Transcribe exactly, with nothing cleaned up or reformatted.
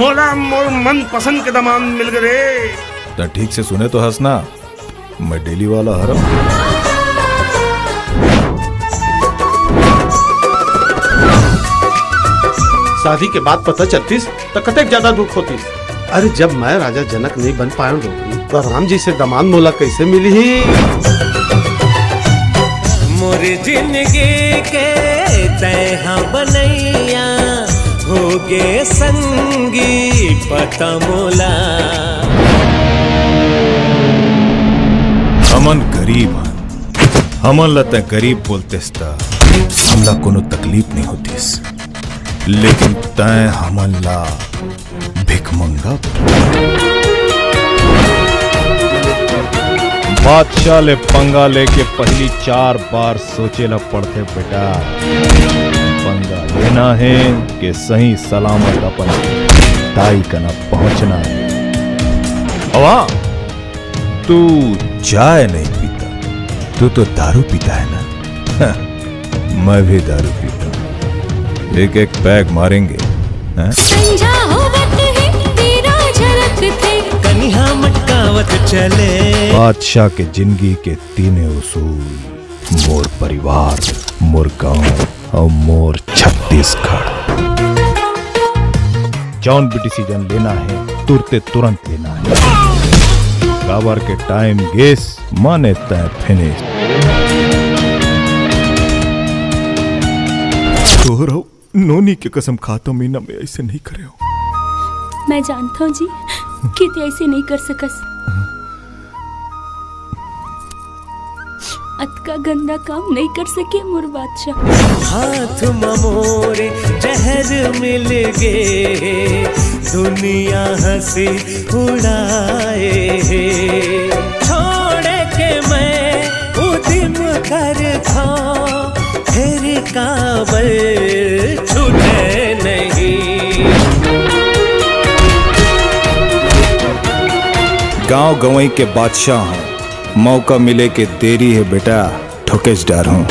मोला मोर मन पसंद के दमांद मिल गे रे। त ठीक से सुने तो हस ना, मैं डेली वाला हरव। शादी के बाद पता चलतिस त कतेक ज्यादा दुख होतिस। अरे, जब मैं राजा जनक नहीं बन पायो डोकरी, त राम जी से दमांद मोला कैसे मिलही? मोर जिंदगी के तैं हा बनैया, होगे संगी पता मोला। हमन गरीब हन, हमन ला तैं गरीब बोलतेस त हमला कोनो तकलीफ नहीं होतिस, लेकिन तैं हमन ला भिखमंगा बोल। बादशाह ले पंगा लेके पहली चार बार सोचे ला पड़थे बेटा। पंगा लेना हे कि सही सलामत अपन दाई कना पहुंचना हे। अवा, तू चाय नहीं पीता, तू तो दारू पीता है ना? मैं भी दारू पीता हूँ। एक एक पैग मारेंगे, हैं? संझा होवत हे, दीया जरत हे। कनिहा मटकावत चले। बादशाह के जिंदगी के तीने उसूल, मोर परिवार, मोर गांव अउ मोर छत्तीसगढ़। जौन भी डिसीजन लेना हे, तुरते तुरंत लेना हे। काबर के टाइम गेस, माने तय फिनिश। तोहर अउ नोनी के कसम खाता हूँ, मीना, मैं ऐसे नहीं करे हूँ। मैं जानता हूँ जी कि तय ऐसे नहीं कर सकस। अतका गंदा काम नहीं कर सके मोर बादशाह। हाथ म मोरे जहर मिल गे, दुनिया हंसी उड़ाए हे। छोड़ के मैं उदिम करथौं, फेर काबर छूटे नहीं। गांव गंवई के बादशाह हूँ, मौका मिले के देरी हे बेटा, ठोकेच डारहूँ।